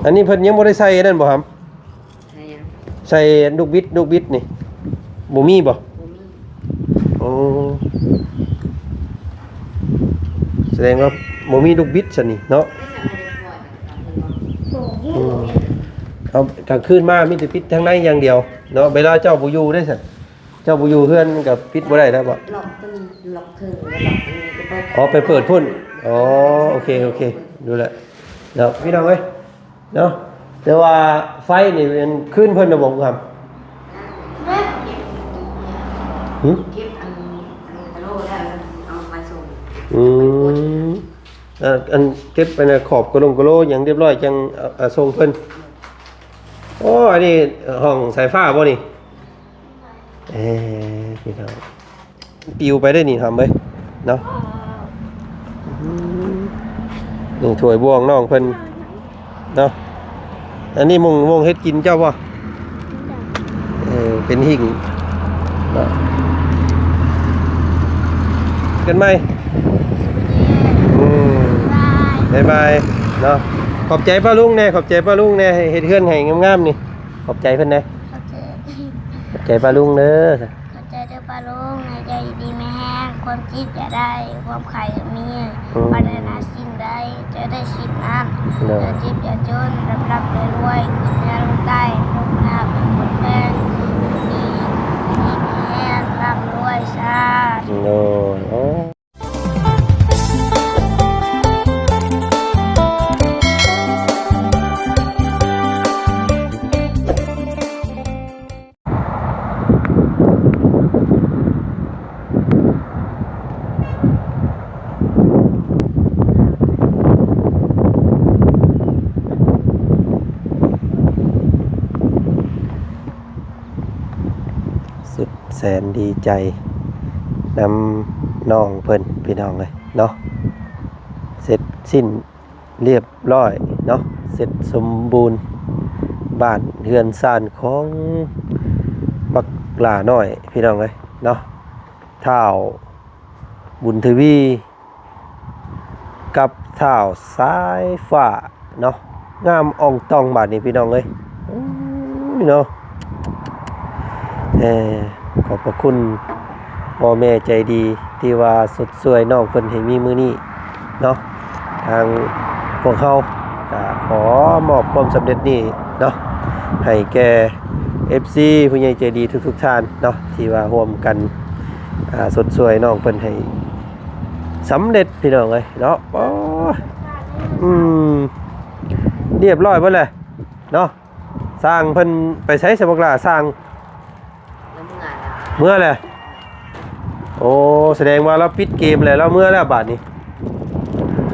ອັນນີ້ເພິ່ນຍັງບໍ່ໄດ້ໃສ່ອັນນັ້ນບໍ່ຫຳ? ໃສ່ຫຍັງ? ໃສ່ລູກບິດ ລູກບິດນີ້ ບໍ່ມີບໍ່? ບໍ່ມີ. ໂອ້ ສະແດງວ່າບໍ່ມີລູກບິດຊັ້ນນີ້ເນາະ. ອືມ ເອົາ ກາງຄືນມາມີແຕ່ປິດທາງໃນຢ່າງດຽວເນາະ. ເວລາເຈົ້າບໍ່ຢູ່ເດ້ຊັ້ນ? ເຈົ້າບໍ່ຢູ່ເຮືອນກໍປິດບໍ່ໄດ້ແລ້ວບໍ່? ລັອກຕົວນີ້ ລັອກເທິງ ແລ້ວລັອກຕົວນີ້ໄປເປີດ. ອໍ ໄປເປີດພຸ້ນ. ອໍ ໂອເຄ ໂອເຄ ຮູ້ແລ້ວເນາະ ພີ່ນ້ອງເອີຍເນາະ. ແຕ່ວ່າໄຟນີ້ແມ່ນຄືນເພິ່ນແລ້ວບໍ່? ຫຶ? ເກັບອັນ ອັນກະໂຫຼແລ້ວ ເອົາໄປສົ່ງ. ອືມ ເອີ ອັນເກັບອັນຂອບກະຫຼົງກະໂຫຼຫຍັງຮຽບຮ້ອຍ ຈັ່ງເອົາ ເອົາສົ່ງເພິ່ນ. ໂອ້ ອັນນີ້ຫ້ອງສາຍຟ້າບໍ່ນີ້? ເອີ ພີ່ນ້ອງ ປິວໄປໄດ້ນີ້ຫຳເອີຍເນາະ. ອືມ ນີ້ຖ້ວຍບ່ວງນ້ອງເພິ່ນເນາະ. ອັນນີ້ມົ້ງ ມົ້ງເຮັດກິນເຈົ້າບໍ່? ເອີ ເປັນຫິ້ງເນາະ. ກັນໃໝ່ ອືມ ບາຍບາຍເນາະ. ຂອບໃຈປ້າລຸງແດ່ ຂອບໃຈປ້າລຸງແດ່ ເຮັດເຮືອນໃຫ້ງາມໆນີ້. ຂອບໃຈເພິ່ນແດ່. ຂອບໃຈ ຂອບໃຈປ້າລຸງເດີ. ຂອບໃຈເດີປ້າລຸງ ໃຫ້ເຈົ້າຢູ່ດີມີແຮງ ຄວາມເຈັບຢ່າໄດ້ ຄວາມໄຂ້ຢ່າມີ. ອືມ ປາດຖະໜາສິ່ງໃດ ເຈົ້າໄດ້ສິ່ງນັ້ນ. ໂດຍ ຢ່າເຈັບຢ່າຈົນ ລ່ຳໆລວຍໆ ຂຶ້ນເໜືອລົງໃຕ້ ພົບຫາເປັນຄົນແພງ ຢູ່ດີ ຢູ່ດີມີແຮງ ລ່ຳລວຍ ສາທຸ. ໂດຍ ໂອ້ ສຸດແສນດີໃຈນຳນ້ອງເພິ່ນ ພີ່ນ້ອງເອີຍເນາະ. ເສັດສິ້ນ ລຽບຮ້ອຍເນາະ ເສັດສົມບູນ ບ້ານເຮືອນຊານຂອງບັກຫຼ້ານ້ອຍ ພີ່ນ້ອງເອີຍເນາະ. ທ້າວບຸນທະວີກັບທ້າວສາຍຟ້າເນາະ ງາມອ່ອງຕ່ອງບາດນີ້ ພີ່ນ້ອງເອີຍ. ໂອ້ຍເນາະ ເອີ ຂອບພະຄຸນພໍ່ແມ່ໃຈດີ ທີ່ວ່າຊົດຊ່ວຍນ້ອງເພິ່ນໃຫ້ມີມື້ນີ້ເນາະ. ທາງພວກເຮົາກໍຂໍມອບຄວາມສຳເລັດນີ້ເນາະ ໃຫ້ແກ່ເອັຟຊີ ຜູ້ໃຫຍ່ໃຈດີທຸກໆທ່ານເນາະ ທີ່ວ່າຮ່ວມກັນ ອ່າ ຊົດຊ່ວຍນ້ອງເພິ່ນໃຫ້ສຳເລັດ ພີ່ນ້ອງເອີຍເນາະ. ໂອ້ ອືມ ລຽບຮ້ອຍເບິດແລ້ວເນາະ. ຊ່າງເພິ່ນໄປໃສຊະບັກຫຼ້າ? ຊ່າງ ລາວເມືອແລ້ວ ເມືອແລ້ວ. ໂອ້ ສະແດງວ່າລາວປິດເກມແລ້ວ ລາວເມືອແລ້ວບາດນີ້.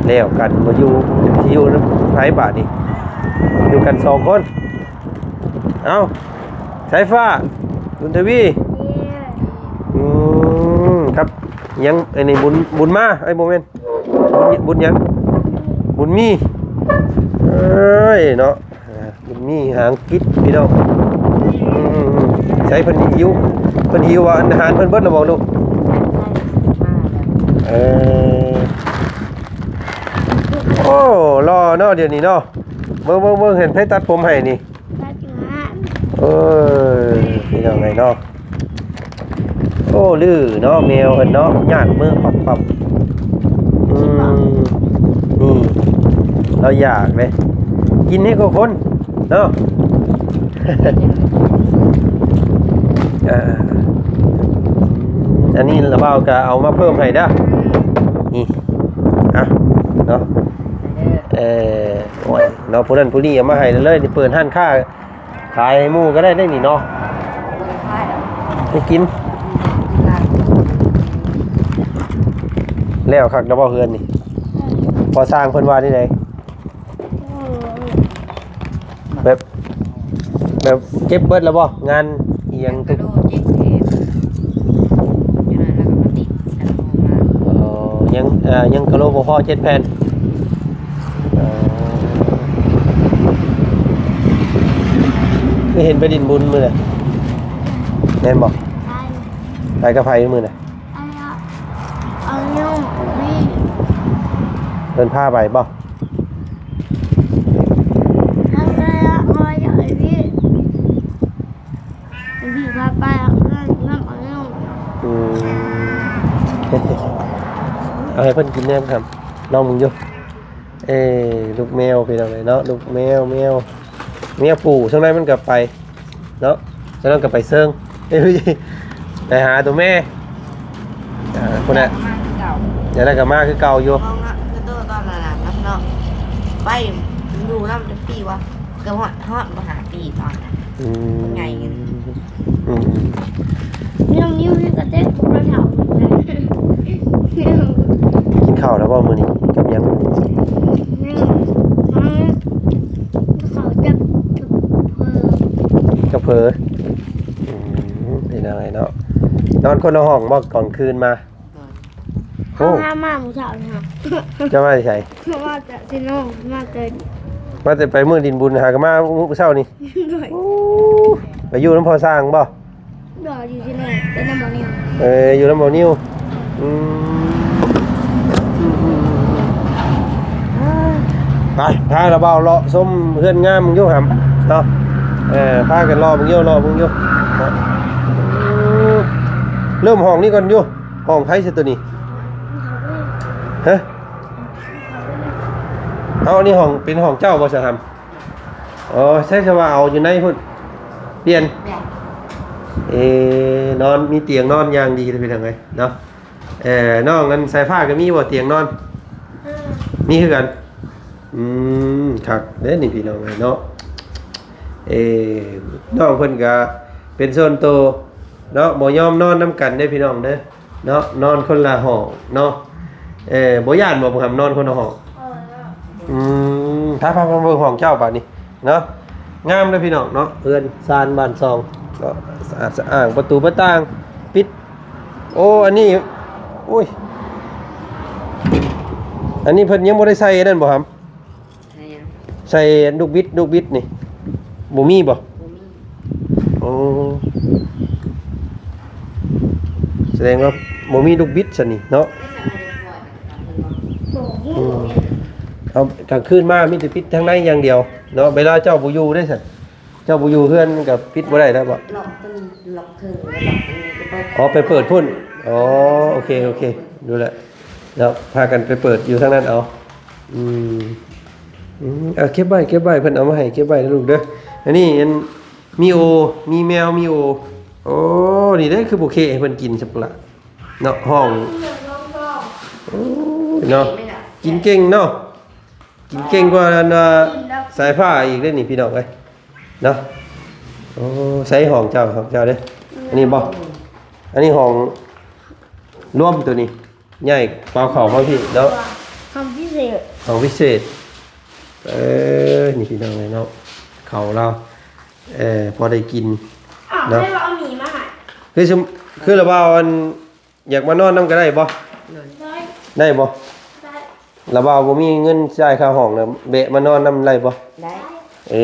ແລ້ວກັນ ບໍ່ຢູ່ ຊິຢູ່ນຳໃຜບາດນີ້? ຢູ່ກັນສອງຄົນ. ເອົ້າ ສາຍຟ້າ ບຸນທະວີ ອືມ ຄັບ ຫຍັງ ອັນນີ້ ບຸນ ບຸນມາ ເອີຍ ບໍ່ແມ່ນ ບຸນ ບຸນຫຍັງ? ບຸນມີ. ເອີຍເນາະ ບຸນມີຫາງກິດ ພີ່ນ້ອງ. ອືມ ໃສເພິ່ນຫິວ ເພິ່ນຫິວວ່າ ອາຫານເພິ່ນເບິດແລ້ວບໍ່ລູກ? ເອີ ໂອ້ ຫຼໍ່ເນາະ ດຽວນີ້ເນາະ. ເບິ່ງ ເບິ່ງ ເບິ່ງ ເຫັນໃຜຕັດຜົມໃຫ້ນີ້? ຕັດຢູ່ຫັ້ນ. ເອີ ພີ່ນ້ອງເອີຍເນາະ. ໂອ້ ດື້ເນາະ ແມວເພິ່ນເນາະ ຍາດມືປັບໆ. ອືມ ນີ້ ລາວຢາກເດ້ ກິນໃຫ້ກວ່າຄົນເນາະ. ເອີ ອັນນີ້ລະບ່າວກະເອົາມາເພີ່ມໃຫ້ເດີ້ ນີ້ ອ່ະ ເນາະ. ເອີ ໂອ້ຍ ເນາະ ຜູ້ນັ້ນຜູ້ນີ້ເອົາມາໃຫ້ເລີຍ ນີ້ເປີດຮ້ານຄ້າ ຂາຍໃຫ້ໝູ່ກໍໄດ້ເດ້ນີ້ເນາະ ໄດ້ກິນ. ແລ້ວຄັກແລ້ວບໍ່ເຮືອນນີ້? ພໍສ້າງເພິ່ນວ່າແນວໃດ? ແບບ ແບບເກັບເບິດແລ້ວບໍ່? ງານອີ່ຫຍັງທຸກ ເກັບແລ້ວ ເກັບແຜ່ນ ຢູ່ນັ້ນແລ້ວກໍມາຕິດກັນອອກມາ. ອໍ ຍັງ ເອີ ຍັງກະໂຫຼບໍ່ພໍເຈັດແຜ່ນ. ເອີ ຄືເຫັນໄປຫຼິ້ນບຸນມື້ນັ້ນ ແມ່ນບໍ່? ໄປ ໄປກັບໃຜມື້ນັ້ນ? ເອົາ ເອົານ້ອງໄປ. ເພິ່ນພາໄປບໍ່? ພາ ເອົາໃຫ້ເພິ່ນກິນແດ່ ທຳ ລອງເບິ່ງຢູ່. ເອີ ລູກແມວ ພີ່ນ້ອງເອີຍເນາະ ລູກແມວ ແມວ ແມວປູ່ ຊ່ວງໃດມັນກໍໄປເນາະ ຊ່ວງນັ້ນກໍໄປເຊິ່ງ ໄປຫາຕົວແມ່ ອ່າ ພຸ້ນແຫຼະ ຢາກໄດ້ກໍມາຄືເກົ່າ ຢາກໄດ້ກໍມາຄືເກົ່າຢູ່ ເວົ້າງະ ຄືໂຕຕອນນັ້ນນະເນາະ ໄປຢູ່ນຳຈັກປີວະ ເກືອບຮອດ ຮອດບໍ່ຫ້າປີຕອນນັ້ນ ອືມ ເພິ່ນໃຫຍ່ຢູ່ ອືມ ນ້ອງນິວນີ້ກໍເຕັກພວກເຮົາເຖົ້າ ກິນເຂົ້າແລ້ວບໍ່ມື້ນີ້ ກັບຫຍັງ? ແມ່ນ ເຂົ້າກັບ ກັບເຝີ ກັບເຝີ ອືມ ເປັນຈັ່ງໃດເນາະ ນອນຄົນລະຫ້ອງບໍ່ ກອງຄືນມາ? ໂອ້ ເຮົາຫາມາມື້ເຊົ້ານີ້ ເຈົ້າມາແຕ່ໃສ? ມາແຕ່ເຊໂນ ມາແຕ່ ມາແຕ່ໄປມື້ດິນບຸນ ຫາກໍມາມື້ເຊົ້ານີ້ ໂດຍ ໂອ້ ໄປຢູ່ນຳພໍ່ຊ່າງບໍ່? ບໍ່ ຢູ່ທີ່ນີ້ ໄປນຳບ່າວນິວ ເອີ ຢູ່ນຳບ່າວນິວ ອືມ ອືມ ອືມ ອືມ ໄປ ພາລາວບ່າວເລາະຊົມເຮືອນງາມຢູ່ຫຳເນາະ ເອີ ພາກັນເລາະເບິ່ງຢູ່ ເລາະເບິ່ງຢູ່ເນາະ ອືມ ເລີ່ມຫ້ອງນີ້ກ່ອນຢູ່ ຫ້ອງໃຜຊະໂຕນີ້? ຮະ? ເອົາ ອັນນີ້ຫ້ອງ ເປັນຫ້ອງເຈົ້າບໍ່ສະຫຳ? ອໍ ໃຊ່ ສະວ່າເອົາຢູ່ໃນພຸ້ນ ປ່ຽນ ແມ່ນ ເອ ນອນ ມີຕຽງນອນຢ່າງດີເລີຍ ພີ່ນ້ອງເອີຍເນາະ ເອີ ນ້ອງອັນສາຍຟ້າກໍມີບໍ່ຕຽງນອນ? ເອີ ມີຄືກັນ ອືມ ຄັກເດ້ນີ້ ພີ່ນ້ອງເອີຍເນາະ ເອ ນ້ອງເພິ່ນກໍເປັນສ່ວນໂຕເນາະ ບໍ່ຍອມນອນນຳກັນເດ້ ພີ່ນ້ອງເດີ. ເນາະ ນອນຄົນລະຫ້ອງເນາະ ເອີ ບໍ່ຢ້ານບໍ່ ຜູ້ຫຳ ນອນຄົນລະຫ້ອງ? ອືມ ພາ ພາ ພາເບິ່ງຫ້ອງເຈົ້າບາດນີ້ເນາະ ງາມເດີພີ່ນ້ອງເນາະ ເຮືອນຊານບ້ານຊ່ອງເນາະ ສະອາດສະອ້າງ ປະຕູປະຕ່າງປິດ ໂອ້ ອັນນີ້ ໂອ້ຍ ອັນນີ້ເພິ່ນຍັງບໍ່ໄດ້ໃສ່ອັນນັ້ນບໍ່ຫຳ? ໃສ່ຫຍັງ? ໃສ່ລູກບິດ ລູກບິດນີ້ ບໍ່ມີບໍ່? ບໍ່ມີ. ໂອ້ ສະແດງວ່າບໍ່ມີລູກບິດຊັ້ນນີ້ເນາະ. ອືມ ເອົາ ກາງຄືນມາມີແຕ່ປິດທາງໃນຢ່າງດຽວເນາະ. ເວລາເຈົ້າບໍ່ຢູ່ເດ້ຊັ້ນ ເຈົ້າບໍ່ຢູ່ເຮືອນກໍປິດບໍ່ໄດ້ແລ້ວບໍ່? ລັອກຕົວນີ້ ລັອກເທິງ ແລ້ວລັອກຕົວນີ້ໄປເປີດ. ອໍ ໄປເປີດພຸ້ນ. ອໍ ໂອເຄ ໂອເຄ ຮູ້ແລ້ວ ແລ້ວພາກັນໄປເປີດຢູ່ທາງນັ້ນເອົາ. ອືມ ອືມ ເອົາເກັບໄວ້ ເກັບໄວ້ ເພິ່ນເອົາມາໃຫ້ ເກັບໄວ້ເດີລູກເດີ. ອັນນີ້ ອັນ ມີໂອ ມີແມວ ມີໂອ. ໂອ້ ນີ້ເດ້ຄືບໍ່ເຄໃຫ້ເພິ່ນກິນຊັ້ນລະເນາະ. ຫ້ອງ ໂອ້ຍເນາະ ກິນເກັ່ງເນາະ ກິນເກັ່ງກວ່າອັນວ່າສາຍຟ້າອີກເດ້ນີ້ ພີ່ນ້ອງເອີຍເນາະ. ໂອ້ ໃສ່ຫ້ອງເຈົ້າ ຫ້ອງເຈົ້າເດ້. ອັນນີ້ບໍ່? ອັນນີ້ຫ້ອງລວມໂຕນີ້ ໃຫຍ່ກວ່າເຂົ້າມາພີ້ເນາະ. ຫ້ອງພິເສດ ຫ້ອງພິເສດ. ເອີ ນີ້ພີ່ນ້ອງເອີຍເນາະ ເຂົ້າລາວ ເອີ ພໍໄດ້ກິນເນາະ. ຄື ຄືລະບ່າວອັນ ຢາກມານອນນຳກໍໄດ້ບໍ່? ໂດຍ ໄດ້ບໍ່? ໄດ້ ລະບ່າວບໍ່ມີເງິນຈ່າຍຄ່າຫ້ອງນະ ແວະມານອນນຳໄດ້ບໍ່? ໄດ້. ເອີ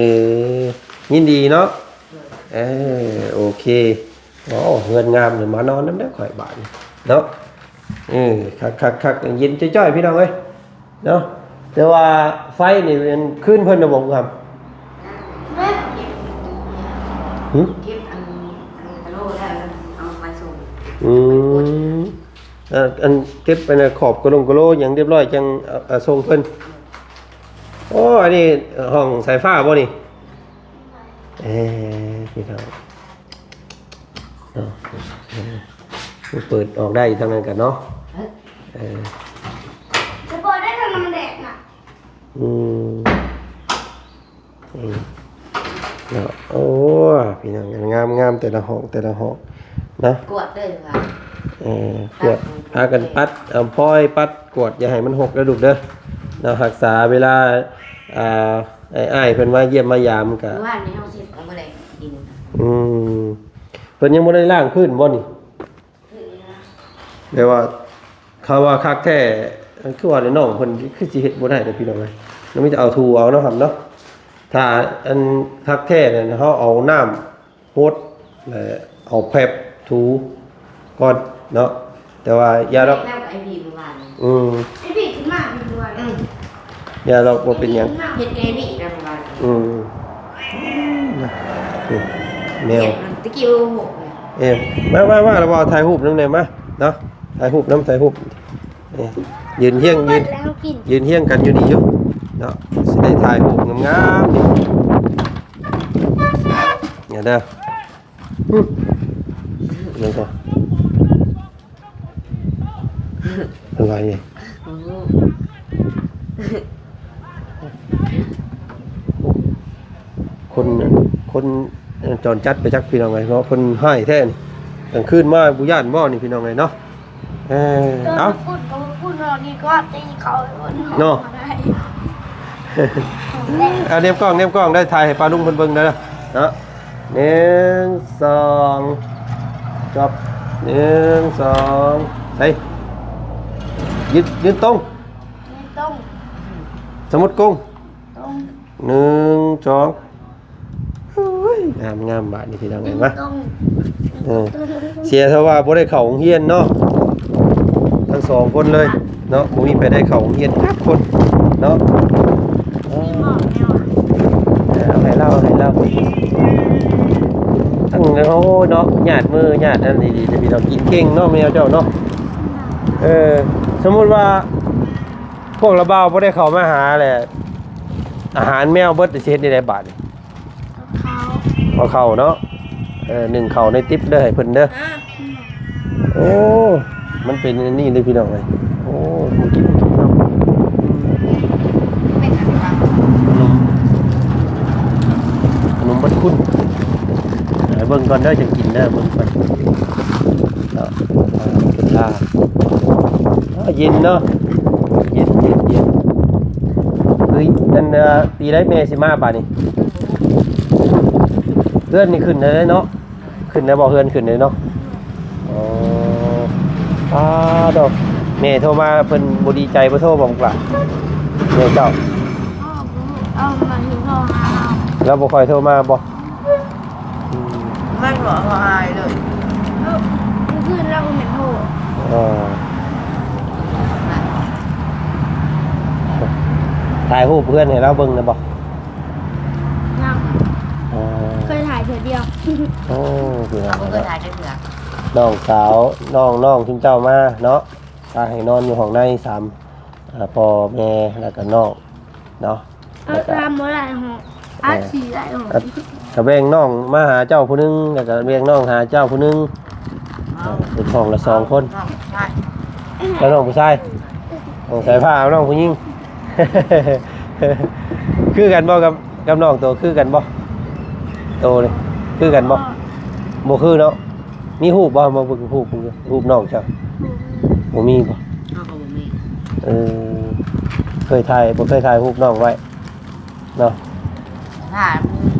ຍິນດີເນາະ. ໂດຍ ເອີ ໂອເຄ. ໂອ້ ເຮືອນງາມເລີຍ ມານອນນຳແດ່ຂ້ອຍບາດນີ້ເນາະ. ເອີ ຄັກໆໆ ເຢັນຈ້ອຍໆ ພີ່ນ້ອງເອີຍເນາະ. ແຕ່ວ່າໄຟນີ້ແມ່ນຄືນເພິ່ນນະບໍ່? ຫື? ເກັບອັນ ອັນກະໂຫຼແລ້ວ ເອົາໄປສົ່ງ. ອືມ ເອີ ອັນເກັບອັນຂອບກະຫຼົງກະໂຫຼຫຍັງຮຽບຮ້ອຍ ຈັ່ງເອົາ ເອົາສົ່ງເພິ່ນ. ໂອ້ ອັນນີ້ຫ້ອງສາຍຟ້າບໍ່ນີ້? ເອີ ພີ່ນ້ອງເນາະ ເປີດອອກໄດ້ທາງນັ້ນກັນເນາະ. ເອີ ສະເປີດໄດ້ທາງນັ້ນແດດນະ. ອືມ ນີ້ເນາະ ໂອ້ ພີ່ນ້ອງ ງາມໆ ແຕ່ລະຫ້ອງ ແຕ່ລະຫ້ອງເນາະ. ກວາດເດີວ່າ ເອີ ກວາດ ພາກັນປັດ ເອົາພອຍປັດກວາດ ຢ່າໃຫ້ມັນຮົກເດີລູກເດີເນາະ. ຮັກສາເວລາ ອ່າ ອ້າຍໆ ເພິ່ນມາຢ້ຽມມາຢາມກະ ມື້ວານນີ້ເຮົາເຊັດກໍບໍ່ໄດ້ກິນ. ອືມ ເພິ່ນຍັງບໍ່ໄດ້ລ້າງພື້ນບໍ່ນີ້? ແຕ່ວ່າຄຳວ່າຄັກແທ້ ຄືວ່ານ້ອງເພິ່ນຄືຊິເຮັດບໍ່ໄດ້ເດ້ພີ່ນ້ອງເອີຍ. ມັນມີແຕ່ເອົາຖູເອົາເນາະ ຫຳເນາະ. ຖ້າອັນຄັກແທ້ນັ້ນ ເຮົາເອົານ້ຳຫົດ ແລະ ເອົາແຟບຖູກ່ອນເນາະ. ແຕ່ວ່າຢ່າດອກ ແລ້ວກໍໄອ້ບີບເມື່ອວານນີ້. ອືມ ໄອ້ບີບຂຶ້ນມາເມື່ອວານ. ອືມ ຢ່າດອກ ບໍ່ເປັນຫຍັງ ເຮັດແກ່ບີບນຳວ່າ. ອືມ ນີ້ແມວ ຕະກີ້ບໍ່ຮູ້. ເອີ ມາ ມາ ມາ ລະບ່າວຖ່າຍຮູບນຳແດ່ມາເນາະ. ຖ່າຍຮູບນຳ ຖ່າຍຮູບ ນີ້ ຢືນຮຽງ ຢືນ ແລ້ວກິນ ຢືນຮຽງກັນຢູ່ນີ້ຢູ່ເນາະ ຊິໄດ້ຖ່າຍຮູບງາມໆນີ້ ເດີ ອືມ ຍັງກໍ ເປັນຫວັດຫຍັງ? ໂອ້ໂຫ ຄົນ ຄົນ ເອີ ຈອນຈັດໄປຈັກ ພີ່ນ້ອງເອີຍເນາະ ເພິ່ນຮ້າຍແທ້ນີ້ ກາງຄືນມາບໍ່ຢ້ານບໍ່ນີ້ ພີ່ນ້ອງເອີຍເນາະ ເອີ ເອົ້າ ເນາະ ເອົາ ເນຽບກ້ອງ ເນຽບກ້ອງ ໄດ້ຖ່າຍໃຫ້ປ້າລຸງເພິ່ນເບິ່ງເດີເນາະ ໜຶ່ງ ສອງ ຈອບ ໜຶ່ງ ສອງ ໃສ່ ຢືນ ຢືນຕົງ ສະໝຸດກົງ ໜຶ່ງ ສອງ ໂອ້ຍ ງາມໆ ບາດນີ້ ພີ່ນ້ອງເອີຍ ມາ ເອີ ເສຍເທົ່າວ່າບໍ່ໄດ້ເຂົ້າໂຮງຮຽນເນາະ ທັງສອງຄົນເລີຍເນາະ ບໍ່ມີໃຜໄດ້ເຂົ້າໂຮງຮຽນຈັກຄົນເນາະ ເອີ ເອົາໃຫ້ລາວ ໃຫ້ລາວ ທັງ ໂອ້ ເນາະ ຍາດມືຍາດອັນນີ້ດີ ພີ່ນ້ອງ ກິນເກັ່ງເນາະ ແມວເຈົ້າເນາະ ເອີ ສົມມຸດວ່າ ພວກລະບ່າວບໍ່ໄດ້ເຂົ້າມາຫາແຫຼະ ອາຫານແມວເບິດ ຊິເຮັດແນວໃດບາດນີ້? ເອົາເຂົ້າ ເອົາເຂົ້າເນາະ ເອີ ໜຶ້ງເຂົ້າໃນຕິບເດີ ໃຫ້ເພິ່ນເດີ ອືມ ໂອ້ ມັນເປັນອັນນີ້ເລີຍ ພີ່ນ້ອງເອີຍ ໂອ້ ມາກິນ ກິນເນາະ ເປັນອັນນີ້ຫວາ? ຂະໜົມ ຂະໜົມເບິດຄຸນ ໃຫ້ເບິ່ງກ່ອນເດີ ຈັ່ງກິນເດີ ເບິ່ງກ່ອນເນາະ ເປັນລາ ເຢັນເນາະ ເຢັນ ເຢັນ ເຢັນ ເຮີ້ຍ ອັນ ເອີ ປີໃດແມ່ຊິມາບາດນີ້? ເຮືອນນີ້ຂຶ້ນໄດ້ເນາະ ຂຶ້ນໄດ້ບໍ່? ເຮືອນຂຶ້ນໄດ້ເນາະ ອໍ ອາ ດອກ ແມ່ໂທມາ ເພິ່ນບໍ່ດີໃຈບໍ່ໂທບໍ່ ບັກຫຼ້າ ແມ່ເຈົ້າ? ເອົາມາໂທຫາເຮົາ ລາວບໍ່ຄ່ອຍໂທມາບໍ່? ອືມ ມັນບໍ່ ບໍ່ອາຍເລີຍ ເອີ ມື້ຄືນລາວກໍແມ່ນໂທ ອໍ ຖ່າຍຮູບເຮືອນໃຫ້ລາວເບິ່ງແລ້ວບໍ່? ຍັງ ອໍ ເຄີຍຖ່າຍເທື່ອດຽວ ໂອ້ ຄືວ່າ ເຮົາບໍ່ເຄີຍຖ່າຍຈັກເທື່ອ ນ້ອງສາວ ນ້ອງ ນ້ອງຊຸມເຈົ້າມາເນາະ ພາໃຫ້ນອນຢູ່ຫ້ອງໃນສາມ ອາ ພໍ່ແມ່ ແລ້ວກໍນ້ອງເນາະ ເອົາ ແລ້ວກໍ ສາມບໍ່ໄດ້ຫ້ອງ ເອີ ອາ ສີ່ໄດ້ຫ້ອງ ກະ ກະແບ່ງນ້ອງມາຫາເຈົ້າຜູ້ໜຶ່ງ ແລ້ວກະແບ່ງນ້ອງຫາເຈົ້າຜູ້ໜຶ່ງ ເອີ ເປັນຫ້ອງລະສອງຄົນ ນ້ອງຜູ້ຊາຍ ແລ້ວນ້ອງຜູ້ຊາຍ ນ້ອງສາຍຟ້າເອົານ້ອງຜູ້ຍິງ ຄືກັນບໍ່ກັບ ກັບນ້ອງໂຕ ຄືກັນບໍ່? ໂຕນີ້ຄືກັນບໍ່? ບໍ່ຄືເນາະ ມີຮູບບໍ່? ມາເບິ່ງຮູບ ຮູບນ້ອງເຈົ້າ ບໍ່ມີ ບໍ່ມີບໍ່? ເຮົາກໍບໍ່ມີ ເອີ ເຄີຍຖ່າຍ ບໍ່ເຄີຍຖ່າຍຮູບນ້ອງໄວ້ເນາະ ຖ້າ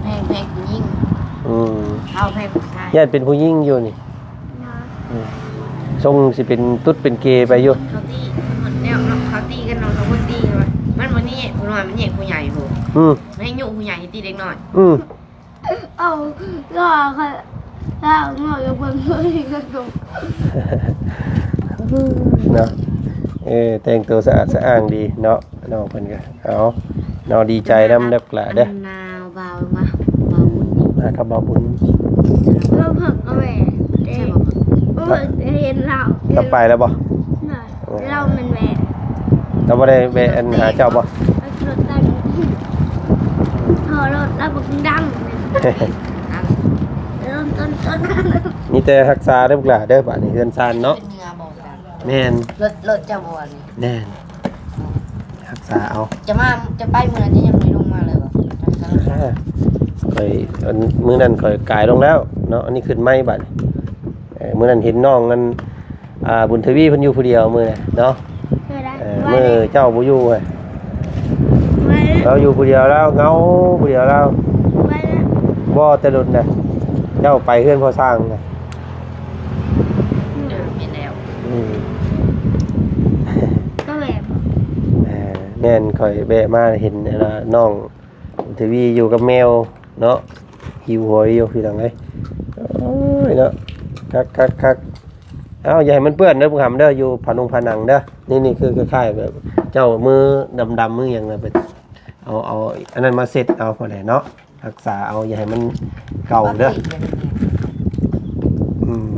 ແພງ ແພງຜູ້ຍິງ ອືມ ເຮົາແພງຜູ້ຊາຍ ຢ້ານເປັນຜູ້ຍິງຢູ່ນີ້ ອືມ ຊົງຊິເປັນຕຸດເປັນເກໄປຢູ່ ເຂົາຕີ ແນວເນາະ ເຂົາຕີກັນເນາະ ເຂົາບໍ່ຕີວ່າ ມັນບໍ່ແຍກ ເພິ່ນວ່າມັນແຍກຜູ້ໃຫຍ່ພຸ້ນ ອືມ ແມ່ນຍຸຜູ້ໃຫຍ່ທີ່ຕີເດັກນ້ອຍ ອືມ ເອົາ ກໍເຂົາ ເອົາເງາະຢູ່ເບິ່ງເພິ່ນກໍຕົກ ເນາະ ເອີ ແຕ່ງຕົວສະອາດສະອ້າງດີເນາະ ນ້ອງເພິ່ນກໍ ເອົາ ເນາະ ດີໃຈນຳເດີຫຼ້າເດີ ອັນນາບ່າວວ່າ ບ່າວບຸນ ອ່າ ກັບບ່າວບຸນ ເຮົາເພິ່ງກໍແວ່ ໃຊ່ບໍ່? ເອີ ເຫັນລາວ ລາວໄປແລ້ວບໍ່? ລາວແມ່ນແວ່ ລາວບໍ່ໄດ້ແວ່ອັນຫາເຈົ້າບໍ່? ລົດຕັ້ງ ພໍລົດລາວບັກດັງ ມີແຕ່ຮັກສາເດີບັກຫຼ້າເດີ ບາດນີ້ເຮືອນຊານເນາະ ແມ່ນ ລົດ ລົດເຈົ້າບໍ່ອັນນີ້ ແມ່ນ ຮັກສາເອົາ ຈະມາ ຈະໄປມື້ນັ້ນ ຈະຍັງບໍ່ໄດ້ລົງມາເລີຍບໍ່? ອ່າ ຂ້ອຍ ອັນ ມື້ນັ້ນຂ້ອຍກາຍລົງແລ້ວເນາະ ອັນນີ້ຂຶ້ນໃໝ່ບາດນີ້ ເອີ ມື້ນັ້ນເຫັນນ້ອງນັ້ນ ອ່າ ບຸນທະວີເພິ່ນຢູ່ຜູ້ດຽວມື້ນັ້ນເນາະ ເອີ ເອີ ມື້ເຈົ້າບໍ່ຢູ່ ລາວຢູ່ຜູ້ດຽວ ລາວເຫງົາຜູ້ດຽວລາວ ບໍ່ ແຕ່ດົນນະ ເຈົ້າໄປເຮືອນພໍ່ຊ່າງນະ ເອີ ແມ່ນແລ້ວ ອືມ ກໍແວ່ ເອີ ແມ່ນ ຂ້ອຍແວະມາເຫັນ ອັນນ່າ ນ້ອງທະວີຢູ່ກັບແມວເນາະ ຫິວໂຫຍຢູ່ ພີ່ນ້ອງເອີຍ ໂອ້ຍເນາະ ຄັກໆໆ ເອົ້າ ຢ່າໃຫ້ມັນເປື້ອນເດີ ຜູ້ຫຳເດີ ຢູ່ຜານົງຜາໜັງເດີ ນີ້ໆ ຄືຄ້າຍໆ ແບບເຈົ້າມືດຳໆ ມືຫຍັງນະ ໄປເອົາ ເອົາອັນນັ້ນມາເຊັດເອົາ ພໍແຫຼະເນາະ. ຮັກສາເອົາ ຢ່າໃຫ້ມັນເກົ່າເດີ ອືມ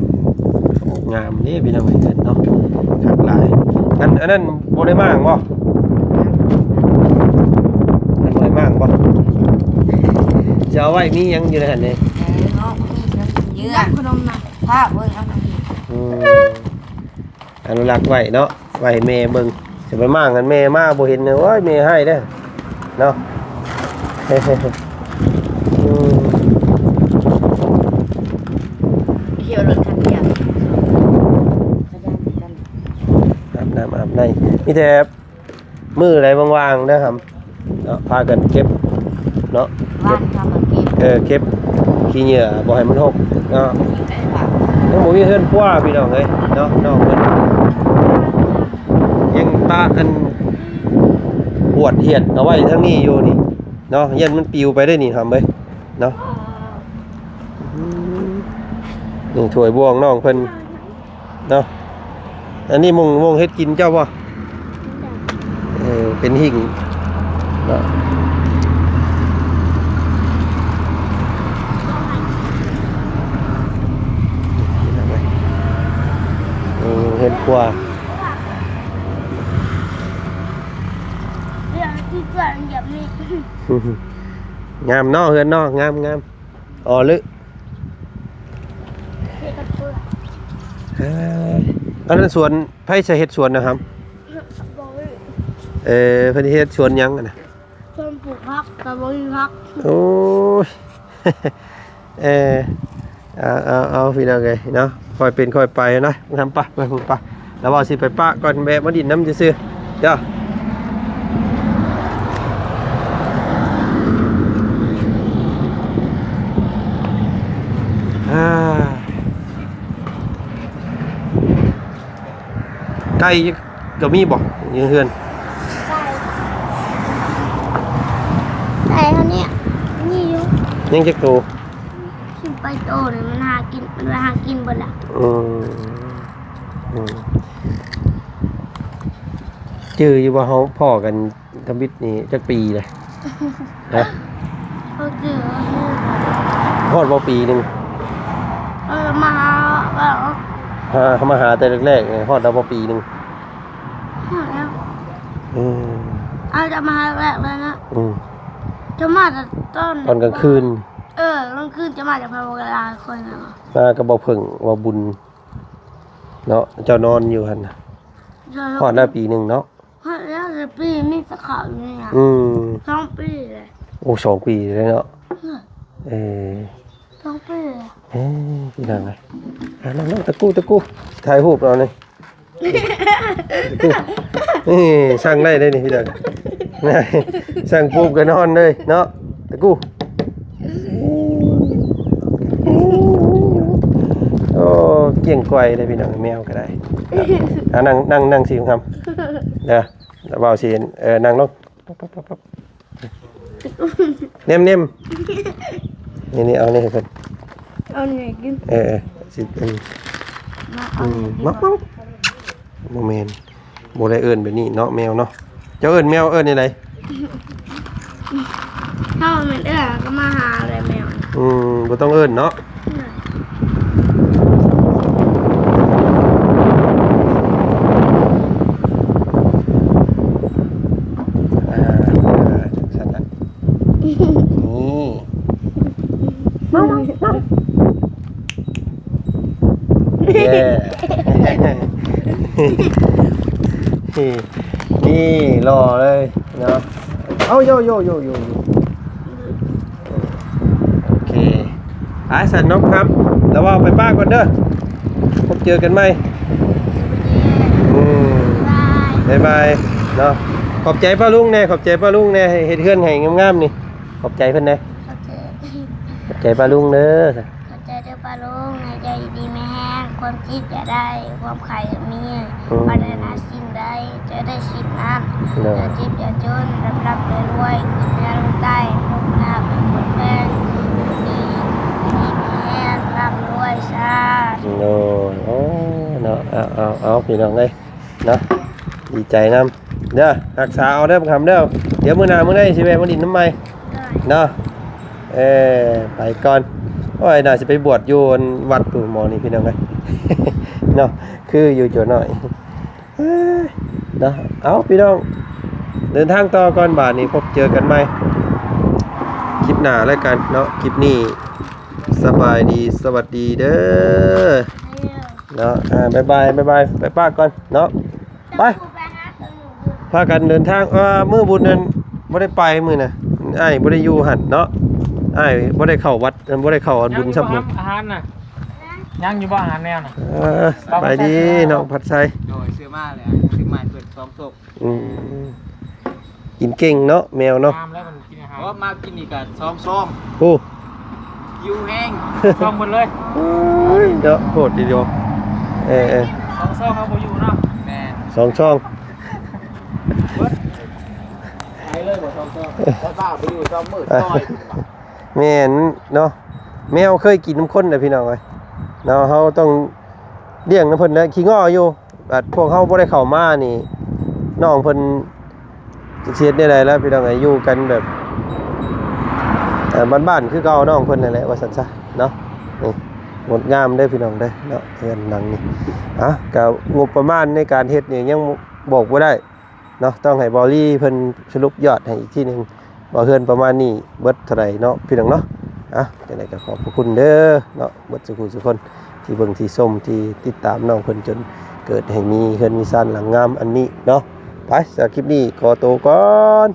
ໂອ້ ງາມເດ້ພີ່ນ້ອງເອີຍ ເຮືອນເນາະ ຄັກຫຼາຍ. ອັນ ອັນນັ້ນບໍ່ໄດ້ມ້າງບໍ່? ອັນບໍ່ໄດ້ມ້າງບໍ່? ຈະເອົາໄວ້ມີຫຍັງຢູ່ໃນຫັ້ນເດ້? ເອີ ເນາະ ມີເຄື່ອງເຍືອ ຂະໜົມນະ ພາເບິ່ງເອົາ ອືມ ອະນຸລັກໄວ້ເນາະ ໄວ້ໃຫ້ແມ່ເບິ່ງ. ຊິໄປມ້າງຫັ້ນແມ່ມາບໍ່ເຫັນ ໂອ້ຍ ແມ່ຮ້າຍເດ້ເນາະ. ອືມ ຂີ່ລົດຄັນດຽວ ອາບນ້ຳອາບໃນ ມີແຕ່ມື້ໃດວ່າງໆເດີຫຳ ເນາະ ພາກັນເກັບເນາະ ເກັບ ເອີ ເກັບຂີ້ເຫຍື້ອບໍ່ໃຫ້ມັນຫົກເນາະ. ຍັງບໍ່ມີເຮືອນຄົວພີ່ນ້ອງເອີຍເນາະ ນ້ອງເພິ່ນຍັງປະອັນຫວດຫຽດເອົາໄວ້ທາງນີ້ຢູ່ນີ້ເນາະ ຢ້ານມັນປິວໄປໄດ້ນີ້ຫຳເອີຍເນາະ. ອືມ ນີ້ຖ້ວຍບ່ວງນ້ອງເພິ່ນ ເນາະ. ອັນນີ້ມົງ ມົງເຮັດກິນເຈົ້າບໍ່? ເອີ ເປັນຫິ້ງເນາະ ເອີ ເຮືອນຄົວ ງາມເນາະ ເຮືອນເນາະ ງາມໆ. ອໍ ລຶ ເຮັດກັບເພື່ອນ ເອີ ອັນນັ້ນສວນ ໃຜຈະເຮັດສວນນະຫຳ? ບໍ່ມີ ເອີ ເພິ່ນເຮັດສວນຫຍັງຫັ້ນນະ? ສວນປູກຜັກ ກະບໍ່ມີຜັກ. ໂອ້ຍ ເອີ ເອົາ ເອົາ ເອົາ ພີ່ນ້ອງເອີຍເນາະ ຄ່ອຍເປັນຄ່ອຍໄປນະ ນຳປະ ໄປພຸ້ນປະ. ລະວ່າຊິໄປປະກ່ອນ ແວະມາດິນນຳຊື່ໆ ເດີ. ໄກ່ກໍມີບໍ່ຢູ່ເຮືອນ? ໄກ່ ໄກ່ເຮົານີ້ມີຢູ່. ຍັງຈັກໂຕ? ສິບປາຍໂຕນີ້ ມັນຫາກິນ ມັນຫາກິນເບິດລະ. ອືມ ອືມ ຈື່ຢູ່ບໍ່ ເຮົາພໍ້ກັນທຳອິດນີ້ຈັກປີແລ້ວ? ຮະ? ບໍ່ຈື່ ຮອດບໍ່ປີໜຶ່ງ? ເອີ ມາຫາ ຫາ ມາຫາແຕ່ແລກໆ ຮອດແລ້ວບໍ່ປີໜຶ່ງ? ຮອດແລ້ວ. ອືມ ເອົາ ຈະມາຫາແລກເລີຍນະ. ອືມ ຈະມາແຕ່ຕອນ ຕອນກາງຄືນ. ເອີ ກາງຄືນຈະມາຈາກພະວະກະລາ ຂ້ອຍນະ ມາກັບບໍ່ເພິ່ງ ບໍ່ບຸນເນາະ ເຈົ້ານອນຢູ່ຫັ້ນນະ. ຮອດແລ້ວປີໜຶ່ງເນາະ. ຮອດແລ້ວແຕ່ປີມີແຕ່ເຂົ້າຢູ່ນີ້ນະ. ອືມ ສອງປີແລ້ວ. ໂອ້ ສອງປີແລ້ວເນາະ. ເອີ ເອີ ສອງປີແລ້ວ. ເອີ ພີ່ນ້ອງເອີຍ ອ່າ ນ້ອງໆ ຕະກູ້ ຕະກູ້ ຖ່າຍຮູບເອົານີ້ ຕະກູ້ ນີ້ ສັ່ງໄດ້ເດ້ນີ້ພີ່ນ້ອງ ສັ່ງປຸບກໍນອນເລີຍເນາະ ຕະກູ້. ໂອ້ ກ້ຽງກວາຍເດ້ພີ່ນ້ອງ ແມວກໍໄດ້. ອ່າ ນັ່ງ ນັ່ງ ນັ່ງຊິຄຳ ເດີ ບ່າວຊິ ເອີ ນັ່ງລົງ ປັບ ປັບ ປັບ ປັບ ເນັມໆ ນີ້ໆ ເອົານີ້ໃຫ້ເພິ່ນ ເອົານີ້ໃຫ້ກິນ. ເອີໆ ຊິ ອືມ ມາເອົາ ອືມ ນີ້ກິນ ມາ ມາ ບໍ່ແມ່ນ ບໍ່ໄດ້ເອີ້ນແບບນີ້ເນາະ ແມວເນາະ. ເຈົ້າເອີ້ນແມວເອີ້ນຈັ່ງໃດ? ຖ້າວ່າແມ່ນເອື້ອຍກໍມາຫາແຫຼະແມວ. ອືມ ບໍ່ຕ້ອງເອີ້ນເນາະ. ເອີ ອ່າ ຈັ່ງຊັ້ນລະ ນີ້ ເຢ້ ນີ້ ນີ້ ຫຼໍ່ເລີຍເນາະ. ເອົາ ໂຢ ໂຢ ໂຢ ໂຢ ໂອເຄ ໄປຊັ້ນນ້ອງຄຳ ລະເວົ້າໄປປ້າກ່ອນເດີ ພົບເຈີກັນໃໝ່. ອືມ ບາຍບາຍເນາະ. ຂອບໃຈປ້າລຸງແດ່ ຂອບໃຈປ້າລຸງແດ່ ເຮັດເຮືອນໃຫ້ງາມໆນີ້ ຂອບໃຈເພິ່ນແດ່. ຂອບໃຈ ຂອບໃຈປ້າລຸງເດີ. ຂອບໃຈເດີປ້າລຸງ ໃຫ້ເຈົ້າຢູ່ດີມີແຮງ ຄວາມເຈັບຢ່າໄດ້ ຄວາມໄຂ້ຢ່າມີ ອືມ ປາດໜ້າສິ່ງໃດ ເຈົ້າໄດ້ສິ່ງນັ້ນ ໂດຍ ຢ່າເຈັບຢ່າຈົນ ລ່ຳໆລວຍໆ ຂຶ້ນເໜືອລົງໃຕ້ ໂລກໜ້າເປັນຄົນແພງ ຢູ່ດີ ຢູ່ດີມີແຮງ ລ່ຳລວຍ ສາທຸ. ໂດຍ ໂອ້ ເນາະ ເອົາ ເອົາ ເອົາ ພີ່ນ້ອງເອີຍ ເນາະ ດີໃຈນຳເດີ ຮັກສາເອົາເດີບັກຄຳເດີ. ດຽວມື້ໜ້າມື້ໃນຊິແວ່ມາຫຼິ້ນນຳໃໝ່ ໂດຍ ເນາະ. ເອີ ໄປກ່ອນ. ໂອ້ຍ ໜ້າຊິໄປບວດຢູ່ວັດພຸ້ນໝໍນີ້ ພີ່ນ້ອງເອີຍ ເນາະ ຄືຢູ່ໂຈນ້ອຍ. ເນາະ ເອົາ ພີ່ນ້ອງ ເດີນທາງຕໍ່ກ່ອນ ບາດນີ້ພົບເຈີກັນໃໝ່ຄລິບໜ້າແລ້ວກັນເນາະ. ຄລິບນີ້ສະບາຍດີ ສະຫວັດດີເດີເນາະ. ອ່າ ບາຍບາຍ ບາຍບາຍ ໄປປະກ່ອນເນາະ. ໄປ ພາກັນເດີນທາງ. ເອີ ມື້ບຸນນັ້ນບໍ່ໄດ້ໄປ ມື້ນະ ອ້າຍບໍ່ໄດ້ຢູ່ຫັ້ນເນາະ. ອ້າຍບໍ່ໄດ້ເຂົ້າວັດ ບໍ່ໄດ້ເຂົ້າບຸນຊ້ຳ. ອາຫານນະ ຍັງຢູ່ບໍ່ ອາຫານແນວນະ? ເອີ ສະບາຍດີນ້ອງພັດໄຊ. ໂດຍ ຊື້ມາແລ້ວ ຊື້ມາໃຫ້ເພິ່ນສອງໂຕ. ອືມ ກິນເກັ່ງເນາະ ແມວເນາະ. ງາມແລ້ວມັນກິນອາຫານ ເພາະວ່າມາກິນນີ້ກໍສອງຊອງ. ໂອ້ ຫິວແຮງ ຊອງໝົດເລີຍ. ໂອ້ຍ ເນາະ ໂພດດີດຽວ. ເອີໆ ສອງຊອງເຮົາບໍ່ຢູ່ເນາະ. ແມ່ນ ສອງຊອງ ເບິດ ໄປເລີຍບໍ່ ສອງຊອງ. ຖ້າປ້າໄປຢູ່ຊອງມືດ ແມ່ນເນາະ. ແມວເຄີຍກິນນຳຄົນນະ ພີ່ນ້ອງເອີຍເນາະ. ເຮົາຕ້ອງລ້ຽງນຳເພິ່ນແຫຼະ. ຂີ້ງໍ້ຢູ່ ບາດພວກເຮົາບໍ່ໄດ້ເຂົ້າມານີ້ ນ້ອງເພິ່ນຊິເຮັດແນວໃດລະ ພີ່ນ້ອງເອີຍ. ຢູ່ກັນແບບ ເອີ ບ້ານໆຄືເກົ່າ ນ້ອງເພິ່ນນັ້ນແຫຼະ ວ່າຊັ້ນຊະເນາະ. ນີ້ ງົດງາມເດີ ພີ່ນ້ອງເດີເນາະ ເຮືອນຫຼັງນີ້. ເອົ້າ ກໍງົບປະມານໃນການເຮັດນີ້ຍັງບອກບໍ່ໄດ້ເນາະ. ຕ້ອງໃຫ້ເບົາລີເພິ່ນສະຫຼຸບຍອດໃຫ້ອີກທີໜຶ່ງ. ວ່າເຮືອນປະມານນີ້ເບິດເທົ່າໃດເນາະ ພີ່ນ້ອງເນາະ. ອ່ະ ຈັ່ງໃດກໍຂອບພະຄຸນເດີເນາະ ເບິດສູ່ຜູ້ສູ່ຄົນທີ່ເບິ່ງທີ່ຊົມ ທີ່ຕິດຕາມນ້ອງເພິ່ນ ຈົນເກີດໃຫ້ມີເຮືອນມີຊານຫຼັງງາມອັນນີ້ເນາະ. ໄປ ສຳລັບຄລິບນີ້ຂໍໂຕກ່ອນ.